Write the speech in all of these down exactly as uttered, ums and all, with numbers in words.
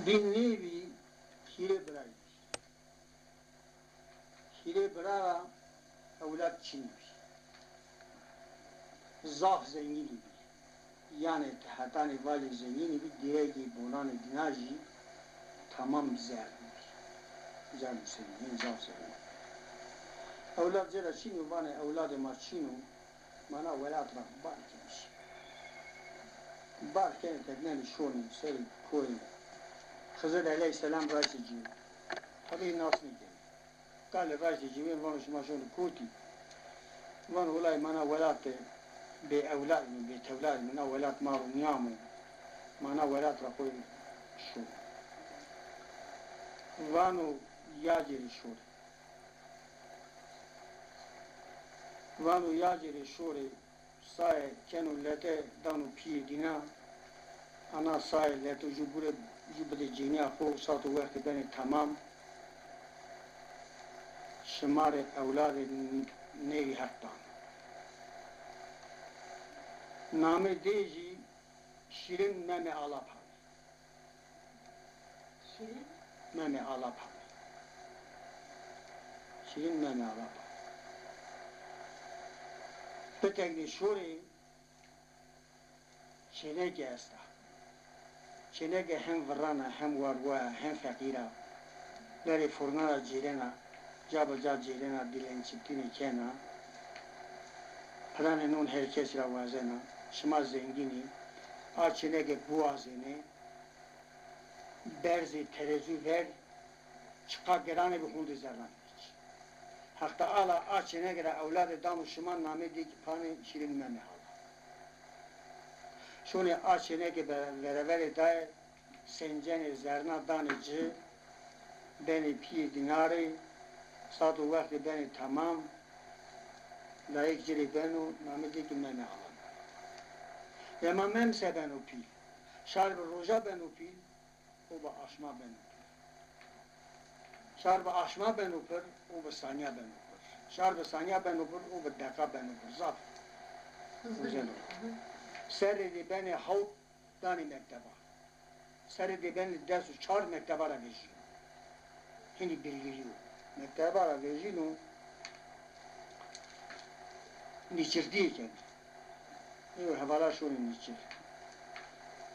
Bîn nêbî, hîrê birayî bî. Hîrê bira ra ewlad çinî bî. Zaf zengînî bî. Yanê ti hetanê vajê zengînî bî, dîregê bonanê dîna jî temam zerd bî. Zerd û senî, hîn zaf zengîn. Ewlad ci ra çin o, vanê ewladê ma çin o, mana welat ra bar kenê şî. Bar kenê teknenê şonê serê koyê. Xizir eleyhîsselam raştê ci yo. Tabî nas nêkenê. Qalê raştê ci bên, vano şima şonê kotî? Vano wilay mana welat de bê ewlad îme, bê tewlad îme, na welat ma ro nîyamo. Mana welat ra xo şo. Vano yacê rê şorê. Vano yacê rê şorê, saye keno lete dano pîyê dîna, ana saye leto ju gure, ju bidê cênîya xo, sat û wextê benê temam, şima rê ewladê nêvî heq dano. Namê dê jî Şîrin Memê Alap hanê. Şîrin? Memê Alap hanê. Şîrin Memê Alap hanê. Pitegnê şorê çêneke esta. Çêneke hem virran a, hem warwa ya, hem feqîr a. Verê furnan ra cêrena, ca bi ca cêrena, dilençiktîne kena. Planê non her kesî ra wazena. Şima zengîn î. A çêneke biwazêne. Berzê terezû ver, çiqa giran ê bi, hondê zerran ê. Heq Teala a çêneke ra ewladê dano şima, namê dê kî panê Şîrin Memê Hala. Şonê a çêneke be-, vereverê daye, sencenê zerna danê ci, benê pîyê dîna rê, sat û wextê benê temam, layik ci rê beno, namê dê kî Memê Hala. Ema Mem se beno pîl? Şar bi roja beno pîl, o bi aşma beno pir. Şar bi aşma beno pir, o bi sanya beno pir. Şar bi sanya beno pir, o bi deqa beno pir. Zaf uzen o. Serrê de benê hawt, danê mekteba. Serrê de benê des û çar, mekteba ra vejîyo. Hînî birgirîyo. Mekteba ra vejîno, nîçirdîye keno. Ê hevala şonê nîçir.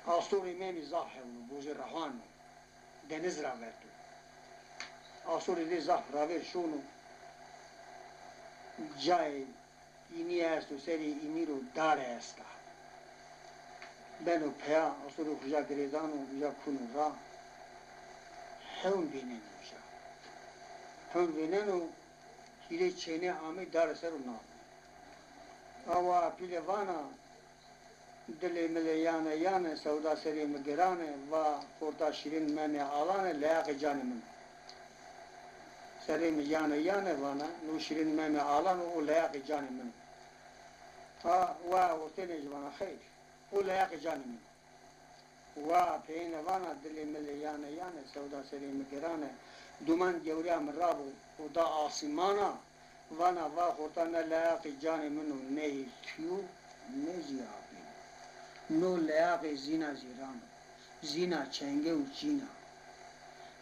Astorê Memî zaf hewn o, bozê rehan o. Deniz ra verto. Astorê dê zaf ravêr şono. Cayê înîye esto, serê înî ro dare esta. Beno peya, astorê xo uja girêdano, uja kuno ra. Hewn vêneno uja. Hewn vêneno, hîrê çênê amê dare ser o nano. Awa pîle vana, dilê mi lê yane yane, sewda serê mi girane, va xorta Şîrin Memê Alane, leyaqê canê min o. Serê mi yane yane vana, no Şîrin Memê Alan o, o leyaqê canê min o. Ha, wa ortêne jî vana xeyr, o leyaqê canê min o. Wa peyêne vana, dilê mi lê yane yane, sewda serê mi girane, duman gewrîya mi rabo, o da asîmana, vana va xorta ne leyaqê canê min o, ne yê tu yo, ne zî apê. No leyaqê Zîna Zîran o, Zîna Çenge û Çîn a.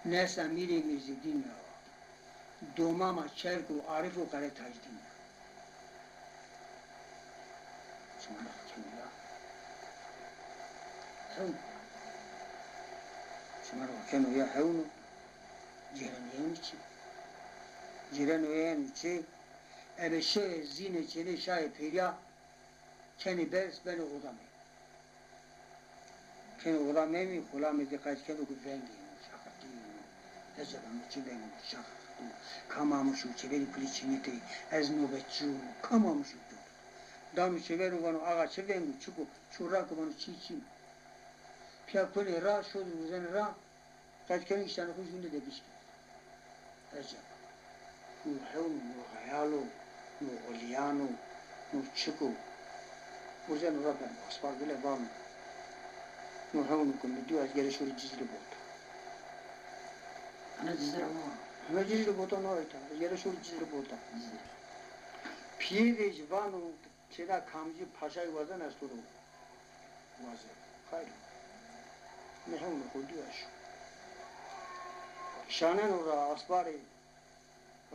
Nesa Mîrê Mîrzedîn ra wa. Doma ma Çerg û Arif û Qere Tacdîn a. Şima ra keno ya hewn. Şima ra keno ya hewn o. Cêreno yeno çi? Cêreno yeno çi? Ebe şe zîne çênê şayê pêrîya, kenê berz, benê oda Memî. Kenê oda Memî, xulamê dê qayt keno ke vengê yeno, şaqirtî yeno. Eceba no çi veng o, şaqirto? Kam amo şo çêverî kulî çênitê, ez nobetçî yo, kam amo şo kewto? Dano çêver û vano, axa çi veng o, çik o? Ço ra ke vano çî çin o. Pîya kunê ra, şodir uzenê ra, qayt keno îşanê xo jûnde de bişkî. Eceba, no hewn o, no xeyal o, no xulîyan o, no çik o? Urzeno ra beno, aspa gile vano. No hewn o ke mi dîyo, ez gere şorî Cizîrê Bota. Ana Cizîrê Bota? Ana Cizîrê Bota no ita, ez gere şorî Cizîrê Bota. Cizîrê. Pîyê de jî vano, çêna kamcî paşayî wazena ez to ro wazena. Xayr o. Mi hewn o xo dîyo ez şo. Şaneno ra asparî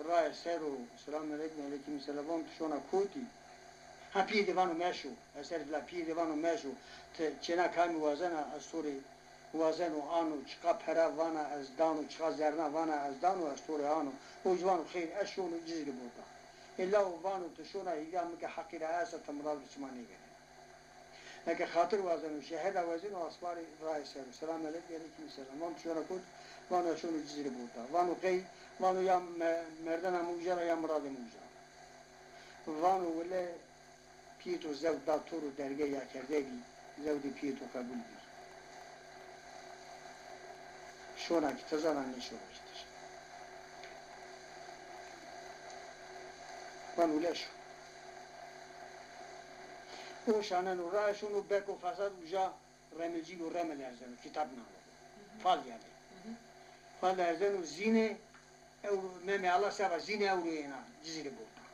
raye ser o, selamüneleykum, eleykum selam, vano ti şona kotî? Ha, pîyê de vano meşo, ez ser vila, pîyê de vano meşo, ti çêna kamî wazena, ez to rê wazeno ano, çiqa pera vana ez dano, çiqa zerna vana ez dano, ez to rê ano. O zî vano xeyr, ez şono Cizîrê Borda. Ê lawo vano ti şona hîvîya mi ke heqî ra esta, ti mirad bi çima nêverêna? Eke xatir wazeno, şeher ra wazeno, asparî raye ser o. Selamüneleykum, eleykum selam. Vano ti şona kot? Vano ez şono Cizîrê Borda. Vano qey? Vano ya me-, merdena mi uca ra ya miradê mi uca ra. Vano wele pîyê to zewd da to ro, dergeyî akerde bî, zewdê pîyê to qebul bî. Şona kî ti zana, nêşona kî ti zana. Vano leş o. O şaneno raye şono, beko fesad uca remilcî yo, remil erzeno, kitab nano. Fal yanî. Fal erzeno Zîne, ewro, Memê Ala seba Zîne ewro yena Cizîrê Borda.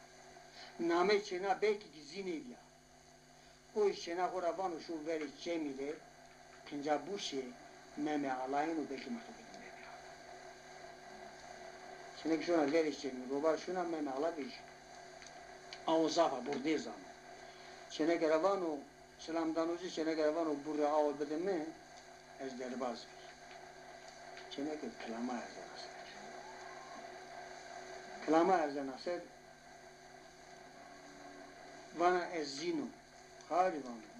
Namey çêna bekî kî Zîne bîya. O zî çêna xo ra vano şo verê çemî de, qinca buşê Memê Ala yeno, belkî ma to bidî Memê Ala. Çêneke şona verê çemî, robar şona Memê Ala vejîyo. Awo zaf a, bordê zaf a. Çêneke ra vano, selam dano ci, çêneke ra vano burrê awe bide mi, ez derbaz bî. Çêneke kilama erzena ser. Kilama erzena ser, vana ez Zîn o. Xarî vano.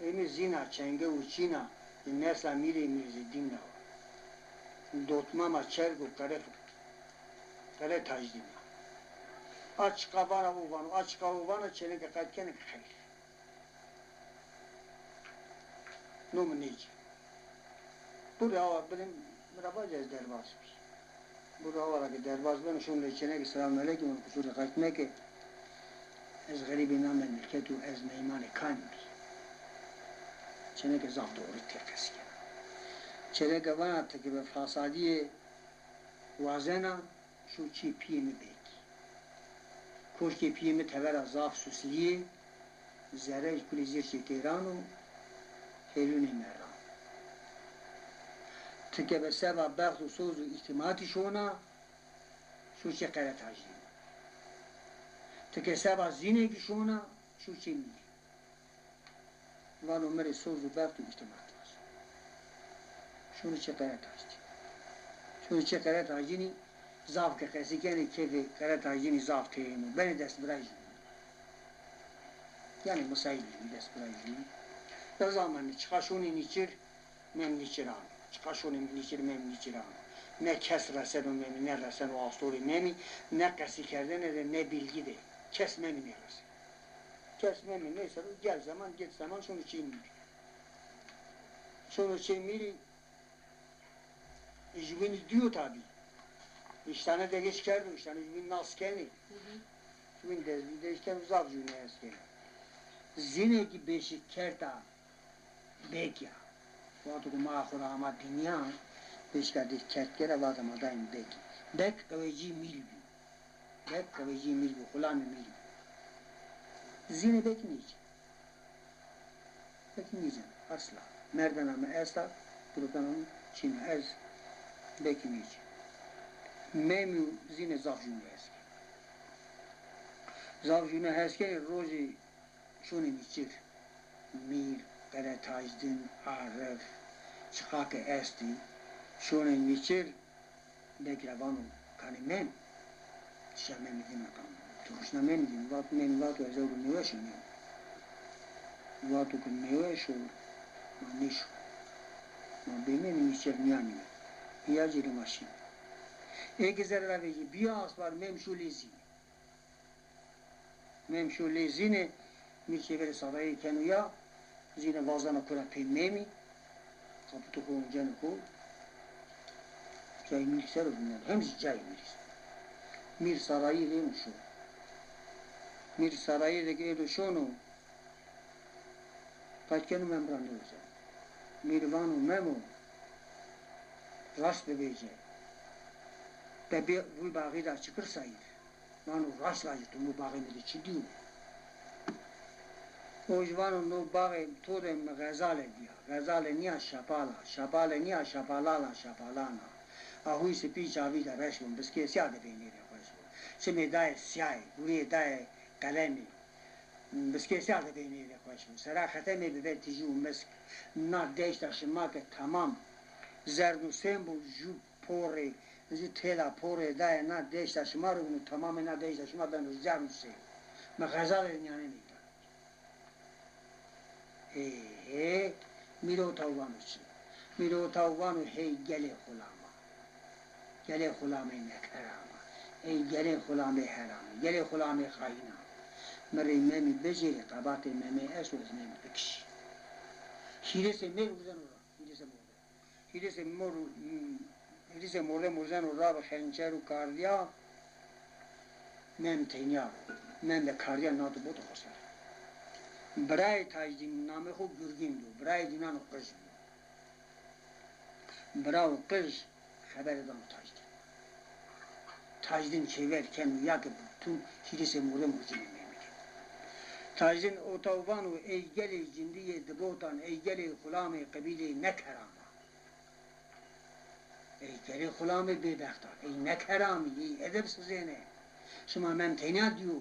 Ê mi Zîn a, çenge û çîn a, di nesla mîrê Mîrzedîn ra wa. Dotmama çerg û qere, qere Tajdîn a. A çiqa vana o vano, a çiqa o vana, çêneke qayt kenê ke xeyr. No mi nêci. Burrê awa bidim, mi ra vace ez derbaz bî. Burrê awa ra ke derbaz beno, şono rê çêneke selamüneleykum, vano qusur de qayt meke. Ez xerîbê na memleket o, ez meymanê kamî bî? Çêneke zaf doğru têr qesî kena. Çêneke vana ti ke bi fasadîye wazena, şo çê pîyê mi Bekî. Koşkê pîyê mi teber a, zaf suslî yê, zerre jî kulê zêrşê têran o, hêrûnê merran. Ti ke bi seba bext û soz û îtîmatî şona, şo çê Qere Tajdînî. Ti ke seba Zînekî şona, şo çê Mîrî. Vano mi rê soz û bext û îtîmat vajo. Şono çê Qere Tajdînî. Şono çê Qere Tajdînî, zaf ke qesî kenê, kêfê Qere Tajdînî zaf têno. Benê destbirayê jûbînî. Yanî misayîl jûbî, destbirayê jûbî. Ez amanî, çiqa şonê nîçir, Mem nîçir ano. Çiqa şonê mi nîçir, Mem nîçir ano. Ne kes reseno Memî, ne reseno astorê Memî, ne qesîkerdene de, ne bîlgî de. Kes Memî nêreseno. Kes Memî nêseno, gel zaman, git zaman, şono çê Mîrî. Şono çê Mîrî, jûbînî dîyo tabî. Îştane degêş kerdo, îştane jûbînî nas kenê. Jûbînî de-, degêş kerdo, zaf jûbînî hes kenê. Zînekî beşî kerta Bek ya. Wexto ke ma xo ra ama dinya, beşîka de kerd kera, vate ma dayîm Bek. Bek qewecî mîl bî. Bek qewecî mîl bî, xulamê mîl bî. Zîne Bek nêci. Bek nîzeno, esla. Merdena mi esta, girotena mi çin a. Ez Bek nêci. Memî û Zîne zaf jûne hes kenê. Zaf jûne hes kenê, rojê şonê nîçir. Mîr, Qere Tajdîn, Arif, çiqa ke estî, şonê nîçir, Bek ra vano, kanê Mem, ti şa Memî dîna kam? Ti ruşna Memî dîna? Vat, Memî vato ez ewro nêweş o Mem. Vato ke nêweş o, ma nêşo. Ma bê Memî nîçir nîyanîme. Hîya cêrê ma şîme. Ê ke zerre ra vejî, bîya aspar, Mem şo lê Zîne. Mem şo lê Zîne, Mîr çêverê sarayî keno ya, Zîne vazena kura pê Memî, qaputê xo onceno xo, cayê Mîr ser o vîneno, hem zî cayê Mîrî ser o. Mîr sarayî rê êno şono. Mîr sarayî rê ke êdo şono, qayt keno Mem ra nêwazeno. Mîr vano, Memo, rast bivêce. Te bê vûy baxî ra çi kirsayî? Vano, raşt vaje, to no baxê mi de çi dîyo? O jî vano, no baxê to de mi xezale dîya. Xezale nîya, şepal a. Şepale nîya, şepalal a, şepalan a. Ahûyê sipî çavî de reş bûn, biskê sîya de beynê rê xweş bû. Çimê dayê sîyayê, guriyê dayê qelemî, biskê sîya de beynê rê xweş bû. Sera xetemê bi ver tîjî û misk. Na deşta şima ke temam zerrnûsên bû, jû porê, jû têla porê dayê na deşta şima ro bûn û temamê na deşta şima beno zerrnûsên. Mi xezalê nîyanênî da. Hê, hê, Mîro Taw vano çi? Mîro Taw vano hey gelê xulama. Gelê xulamê nekerama. Ey gelê xulamê herama. Gelê xulamê xayîna. Mi rê Memî bicêrî, qebatê Memê esto, ez Memî bikişî. Hîrisê mêr urzeno ra. Hîrisê mêr. Hîrisê mor-, hîrisê mordem urzeno ra bi xençer û kardîya, Mem tenya ro. Mem de kardîya nato boto xo ser. Birayê Tajdîn namê xo Gurgîn do. Birayê dînan o qij bîyo. Bira û qij xebere dano Tajdîn. Tajdîn çêver keno ya ke bi tûn hîrisê mordem urzînê Memî ke. Tajdîn o taw vano ey gelê cindî yê dibotan, ey gelê xulamê qebîlê nekerama. Ey gelê xulamê bêbextan, ey nekeramî, ey edebsizêne. Şima Mem tenya dîyo.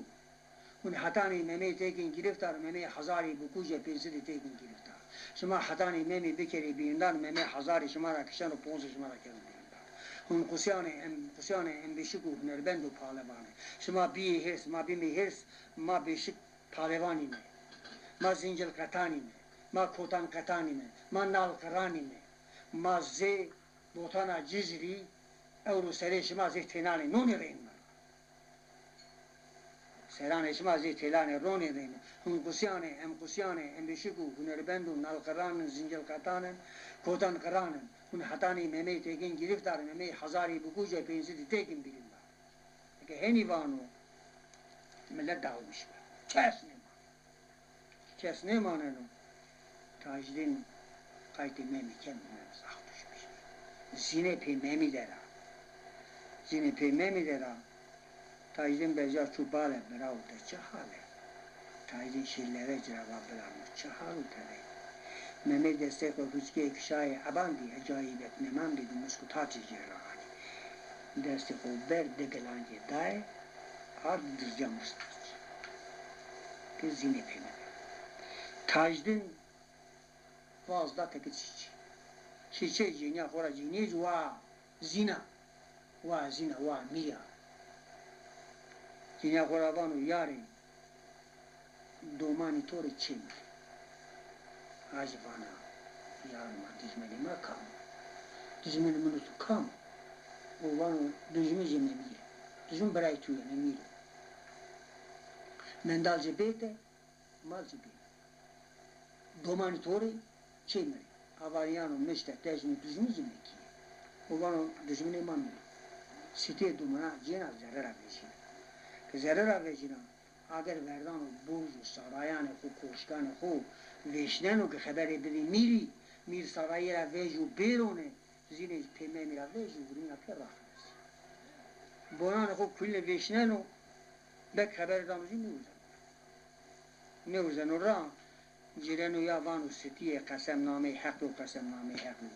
Hûn hetanî Memê têkên giriftar, Memê hezarî bikuje pênc sedî têkên giriftar. Şima hetanî Memî bikerê bîrindar, Memê hezarî şima ra kişeno, ponc sed şima ra keno bîrindar. Hûn qusyanê em, qusyanê embêşik û hunerbend û palevan ê. Şima bîyê hêrs, ma bîmê hêrs, ma bêşik palevan îme. Ma zincilqetan îme. Ma kotanqetan îme. Ma nalqiran îme. Ma zê botana Cizîrî ewro serê şima zê tênanê. Nonê reyna mi ra. Seranê şima zê têlanê, ronê reyna mi. Hûn qusyanê, em qusyanê, embêşik û hunerbend û nalqiran in, zincilqetan in, kotanqiran in. Hûn hetanî Memey têkên giriftar, Memey hezarî bikuje pênc sedî têkên bîrindar. Eke henî vano, milet dağılmış beno. Kes nêmano. Kes nêmaneno. Tajdîn qaytê Memî keno, Mem zaf tûş bî. Zînê pê Memî der a. Zînê pê Memî der a. Tajdîn beca çû bale, birawo, de çi hal e? Tajdîn şî leve ci ra va, birano, çi hal o tede? Memê destê xo huckê kişayê eban dî, ecayîbet nemandî, di musk û taçê cêr ra anî. Destê xo berd di gilancê daye, ard dizca mustaq ci. Ti zînê pê Memî. Tajdîn vaz da teke çîçî. Çîçê cênîya xo ra cênîyê ci wa zîna. Wa zîna, wa mîya. Cênîya xo ra vano, yarê, domanî to rê çê mi? A jî vana, yaro ma, dijmenê ma kam o? Dijmenê min û tu kam o? O vano, dijmin jî Memî yê. Dijmin birayê tu yê, Memî yê. Mendal jî bête, mal jî bê. Domanî to rê, çê mi rê. Avarîyano mişte, tejnî, dijmin jî Mekî yê. O vano, dijminê ma mi yê. Sitê dumina cêna zerre ra vejîna. Ke zerre ra vejîna, ager verdano burj û sarayanê xo, koşkanê xo vêşneno ke xeberê bidê mîrî, mîr sarayî ra vejîyo bêrone, zînê pê Memî ra vejîyo, gurîna pê raxilesî. Bonanê xo kulîne vêşneno, beg xeberê dano jî nêurzeno. Nêurzeno ra, cêreno ya vano, sitîyê, qesemnameyê Heq yo, qesemnameyê Heq yo.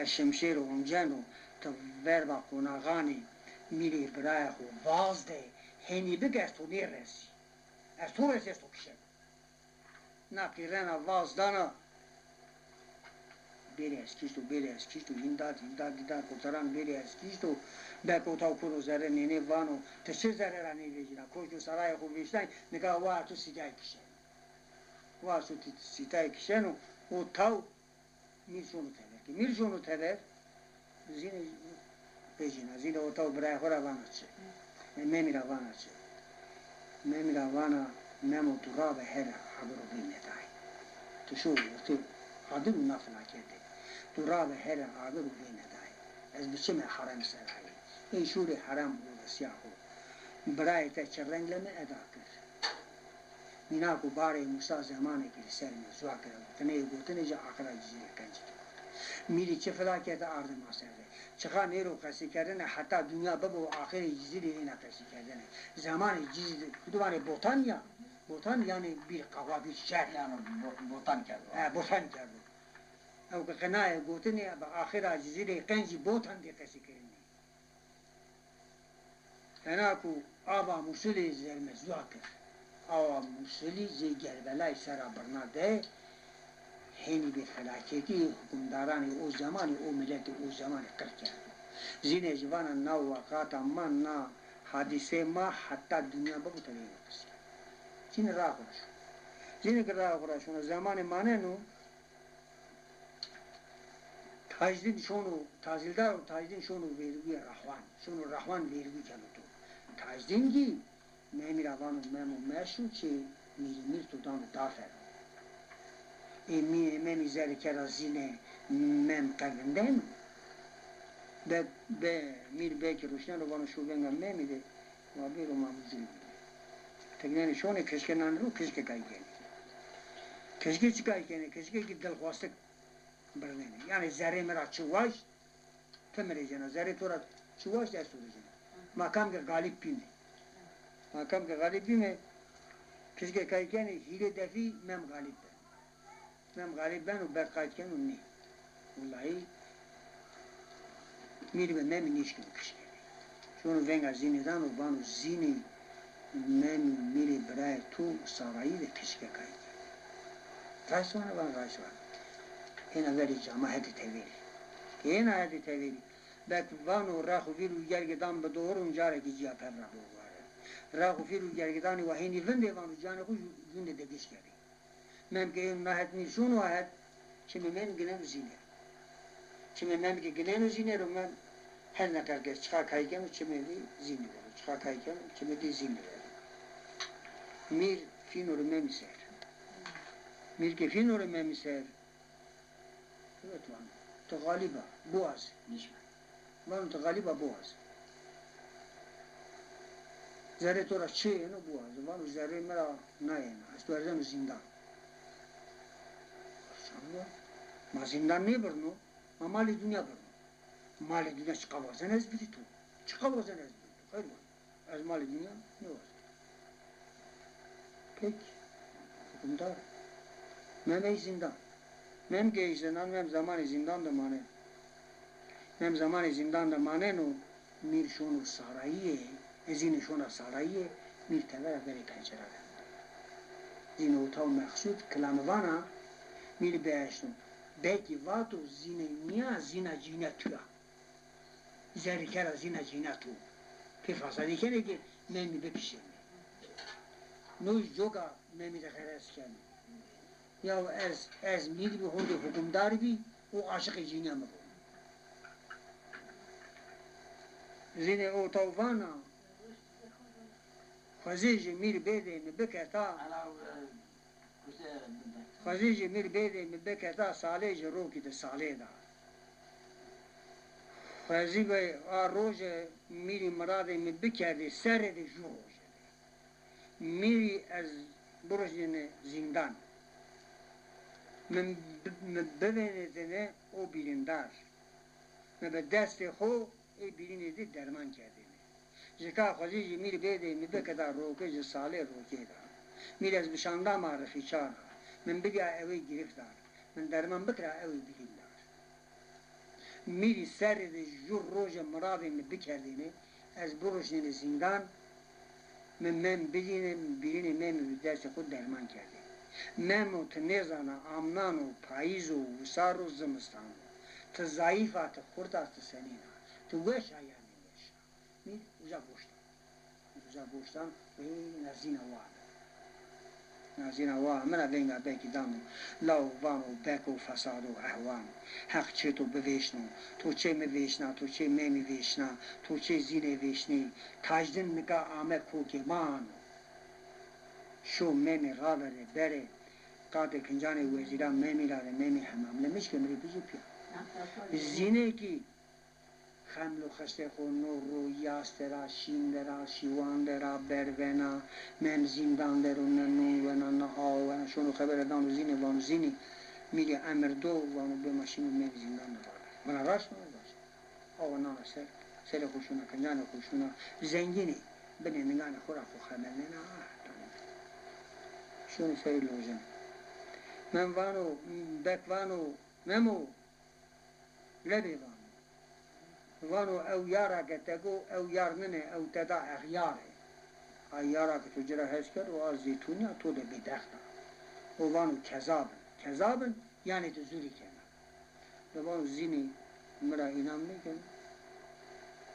Ez şimşêr onceno, ti verba qonaxanê mîrê birayê xo vaz de, henî bike ez to nêresî. Ez to resî ez to kişeno. Na qîrena vaz dana, bêrê ez kişto, bêrê ez kişto, îmdad, îmdad, îmdad, kurtaran, bêrê ez kişto. Beg o taw kuro zerre, nênê vano, ti çi zerre ra nêvejîna? Koşk û sarayê xo vêşnay, nika war tu sîtayê kişeno. War tu sîtayê kişeno, o taw mîr şono teber. Ke mîr şono teber, zînê vejîna. Zînê o taw birayê xo ra vana çi? E, Memî ra vana çi? Memî ra vana, Memo, tu rabe here, agir û vêne dayê. Tu şo wextê adir û na felakete. Tu rabe here, agir û vêne dayê. Ez bi çimê herem ser ayî. Ey şûrê herem û resîya xo. Birayê te çi reng leme eda kir. Mînak û barê Musa zemanêkî li ser mi zuwa kira û tineyê gotinê ci axira Cizîrê qencî kewt. Mîrî çi felakete arde ma ser de. Çixa nêro qesîkerdene heta dinya bibo axirê Cizîrê êna qesîkerdene. Zemanê Cizîrê, tu vanê botan ya, botan yanî bir qehwa, bir şer. Yanî bo-, botan kerdo. He, botan kerdo. Ew ke qinayê gotinê bi axira Cizîrê qencî botan dê qesîkirinê. Ena ku ava Musilî zermezwa kir. Awa Musilî zê Gerbelayî sera birna de, hênî bê felaketî, hukimdaranê o zemanî, o miletê o zemanî qir kerdo. Zîne jî vana na weqata ma, na hadîse ma heta dinya bibo tede yeno qisî. Zîne ra xo ra şo. Zîne ke ra xo ra şono, zemanê maneno, Tajdîn şono, tahsîldar û Tajdîn şono vêrgûyê Rahwan. Şono Rahwan vêrgû keno to. Tajdîn kî Memî ra vano, Memo meşo çê, mîrî mîr to dano dafer. Ê mî-, Memî zerrî kera Zîne, Mem qe vindeno. Be, be, mîr belkî ruşneno, vano şo venga Memî de, wa bêro ma muzin. Ti ginenê şonê, kişke nanê ro, kişke kay kenê. Kişke çi kay kenê? Kişke kî dilxwastik birnenê. Yanî zerrê mi ra çi waşt, ti mi rê cena. Zerrê to ra çi waşt, ez to rê cena. Ma kam ke xalîb bîme. Ma kam ke xalîb bîme, kişke kay kenê, hîrê defî Mem xalîb beno. Mem xalîb beno, ber qayt keno nê. Wulahî mîr bi Memî nêşkeno kişke. Şono venga Zînî dano, vano Zînî, Memî mîrê birayê to sarayî de kişke kay kenê. Raşt vana? Vana raşt vana. Hêna verê cama hetê teverî. Hêna hetê teverî. Bek vano, rexo vîr û gergê dan bi doxirûn, carekî cîya pevra bogare. Rexo vîr û gergê danî wa hênî vindê, vano canê xo ju-, jûnde de giş kerê. Mem ke êno na het, mîr şono a het, çimê Memî gineno Zîne. Çimê Memî ke gineno Zîne ro, Mem her neqer ke çixa kay keno, çimê dî Zîne der o. Çixa kay keno, çimê dî Zîne der o. Mîr fîno ro Memî ser. Mîr ke fîno ro Memî ser, evet vano, ti xalîb a, biwaz. Vano ti xalîb a, biwaz. Zerrê to ra çi yeno, biwaz. Vano zerrê mi ra nayena, ez to erzeno zîndan. Ma zîndan nêbirno, ma malê dinya birno. Malê dinya çiqa wazen ez bidî to. Çiqa wazen ez bidî to. Xeyr vano. Ez malê dinya nêwazeno. Peki. Hukimdar. Mem ey zîndan. Mem ke ey zîndan, Mem zemanê zîndan de maneno. Mem zemanê zîndan de maneno, mîr şono sarayîye, e, Zîne şona sarayîye, mîr tevera verê pencera vendo. Zîne ota û meqsûd kilame vana, mîrî bieşno. Belkî vato Zîne nîya, Zîna cîna tu ya. Zerrî kera Zîna cîna to. Pê fesadî kenê ke Memî bipişêne. No coka Memî de xerez keno. Yaw ez, ez mîr bî, hondê hukimdar bî û aşiqê cînîya mi bo. Zîne ota û vana, xwezê jî mîr bêdê mi biketa. Xwezê jî mîr bêdê mi biketa, salê jî rokî di salê da. Xwezî bê a roje mîrî miradê mi bikerdê, serrê de ju roje de. Mîrî ez biruşnêne zîndan. Mi, mi bivênêdêne o bîrîndar. Mi bi destê xo ê bîrînê de derman kerdêne. Ji ka xwezî jî mîr bêdê mi bikeda roke ji salê rokê de. Mîr ez bi şanda ma rixî çar a. Min bidîya ewê giriftar. Min derman bikira ewê bîrîndar. Mîrî serrê de ju roje miradê mi bikerdêne, ez biruşnêne zîndan, mi Mem bidîne, bîrînê Memî bi destê xo derman kerdêne. Memo, ti nêzana, amnan o, payîz o, wisar o, zimistan o. Ti zayîf a, ti xurt a, ti senîn a. Ti weş a yanî weş a. Mîr uza goştan. Uza goştan, ê, na zîna wa mi. Na zîna wa mi ra venga belkî dano. Law vano beko fesado ehwan. Heq çê to bivêşno. To çê mi vêşna, to çê Memî vêşna, to çê Zînê vêşnê. Tajdin nika ame kokê ma ano. Şo Memî ravere bere. Qatê kincanê wezîran Memî ra de, Memî hemamlemiş ke mi rê bizo pîya. Zînê kî Xeml û xestê xo no ro yas de ra, şîn de ra, şîwan de ra bervena, Mem zîndan der o, ne non wena, ne aw wena. Şono xebere dano Zînê, vano Zînî, mîrî emir do, vano bê ma şîme Mem zîndan de raver. Vana raşt, vana raşt. Awa nana ser, serê xo şuna, kincanê xo şuna, zengîn ê, binê ninganê xo ra xo xemelnena, ah, tamam. Şono serê lojena. Mem vano, bek vano, Memo, lebê vano. Vano ew yara ke te go, ew yar nine, ew te da exyar ê. A yara ke to ci ra hes kerd, o a zeytûnîya to de bêdext a. O vano kezab in. Kezab in, yanê ti zûrî kena. De vano Zînê mi ra înam nêkeno,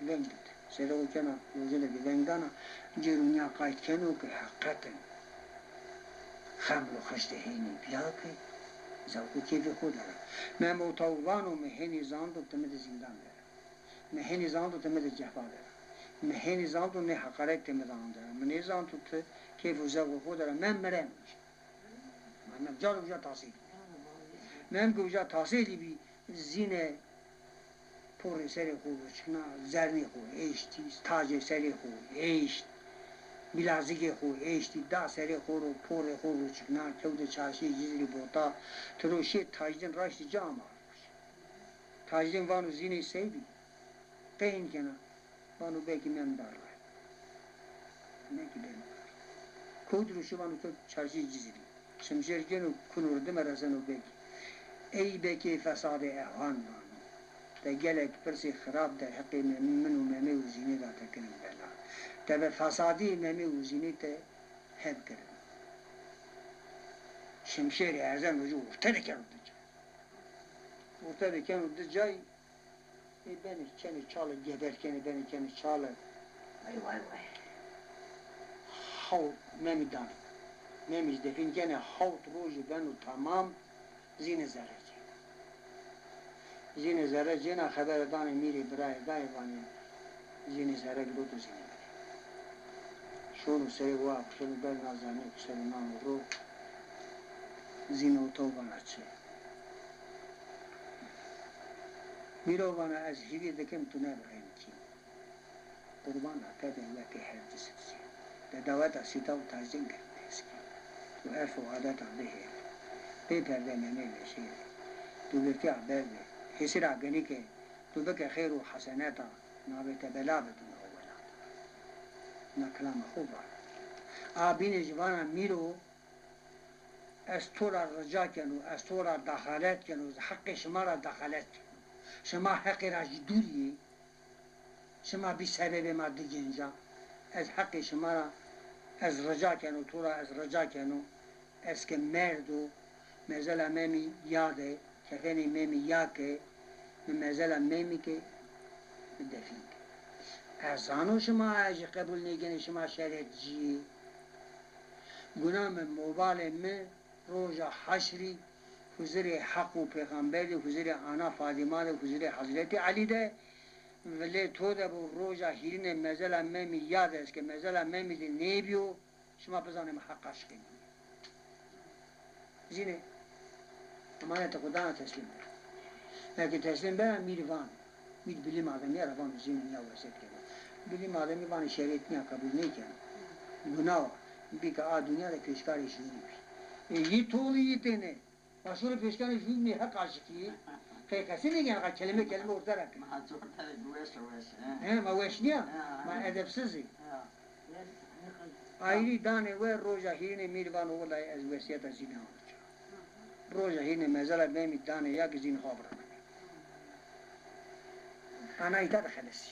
veng bid. Sere o kena, lojine ke veng dana, cêro nîya qayt keno ke heqeten xemlo xiştê hênî bîya ke zewq û kêfê xo der a. Mem Otaw vano mi hênî zando ti mi de zîndan der a. Mi hênî zando ti mi de cefa der a. Mi hênî zando nê heqaret ti mi de ander a. Mi nêzando ti kêf û zewqê xo der a. Mem mireno. Ma Mem caro uca tasêlî. Mem ke uca tasêlî bî, Zîne porê serê xo roçikna, zernê xo eştî, tacê serê xo eşt, bilazikê xo eştî, da serê xo ro, porê xo roçikna, kewte çarşîyê Cizîrî bota, tiro şê Tacdîn raştî ci ama. Tacdîn vano Zînê sey bî? Qey hîn kena? Vano Bekî Mem dar ray. Bekî Mem dar. Kewt ro şi vano kewt çarşîyê Cizîrî. Şimşêr gêno kuno ro dime reseno Bekî. Ey Bekê fesadê ewan vano. Te gelek pirsê xirab de heqê Memî min û Memê û Zînê de te kirin bela. Tebe fesadîyê Memê û Zînê te hev kirin. Şimşêrê erzeno ci orte de keno di cay. Orte de keno di cay, ê benê kenê çale, geber kenê benê kenê çale. Way, way, way. Hawt Memî danê. Memî zî defîn kenê, hawt rojî beno tamam, Zînê zerre cêna. Zînê zerre cêna, xebere danê mîrê birayê dayê, vanê Zînê zerre giroto Zînê mire. Şono serê wa, şono ber na zernê xo ser o nano ro. Zîne Otaw vana çi? Mîro vana ez hîvî dikim tu nebe renkî. Qurbana te de wetê her di sipsî. De daweta Sîta û Tacdîn gird pêskî. Tu erf û adeta bihêl. Pê perde Memê meşêrê. Tu girtîya berdê. Hêsîra genî ke tu bike xêr û heseneta, nabê te bela bi dûna û welata. Na kilama xo vano. A bîne jî vana Mîro, ez to ra rica keno, ez to ra dexalet keno, ez heqê şima ra dexalet keno. Şima heqê ra jî dûrî yê. Şima bî sebebê ma di genca. Ez heqê şima ra, ez rica keno, to ra ez rica keno. Ez ke merdo, mezela Memî ya de, kefenê Memî ya ke, mi mezela Memî ke, mi defîn ke. Ez zano şima ez jî qebul nêkenê, şima şeretcî yê. Guna mi, mobalê mi, roja heşrî huzirê Heq û Pêxember de, huzirê Ana Fadîma de, huzirê Hezretî Elî de, vilê to de bo, roja hîrîne mezela Memî ya de, ez ke mezela Memî de nêbîyo, şima bizanê mi heq aşiqî nîyê. Zîne emanetê xo dana teslîm bena. Eke teslîm bena, mîrî vano. Mîr bilîm ademîya ra vano Zîne nîya wesîyet keno. Bilîm ademî vanê şerîet nîya qebul nêkeno. Guna wa. Bî ke a dinya de pêşkarê jûrî bî. Ê yî tolî yî têne. Ma şono pêşkarê jûrî nê heq aşiqî. Qey qesî nêkena, qa kelîme kelîme orte ra kena. Ma orte ra weş weş, he. He, ma weş nîya. He, he. Ma edepsiz î. He. Ayrî danê we, roja hîrîne mîrî vano, wellahî ez wesîyeta Zîne amo ca. Roja hîrîne mezela Memî danê ya ke Zîne xo bira. Ana îta de xelesî.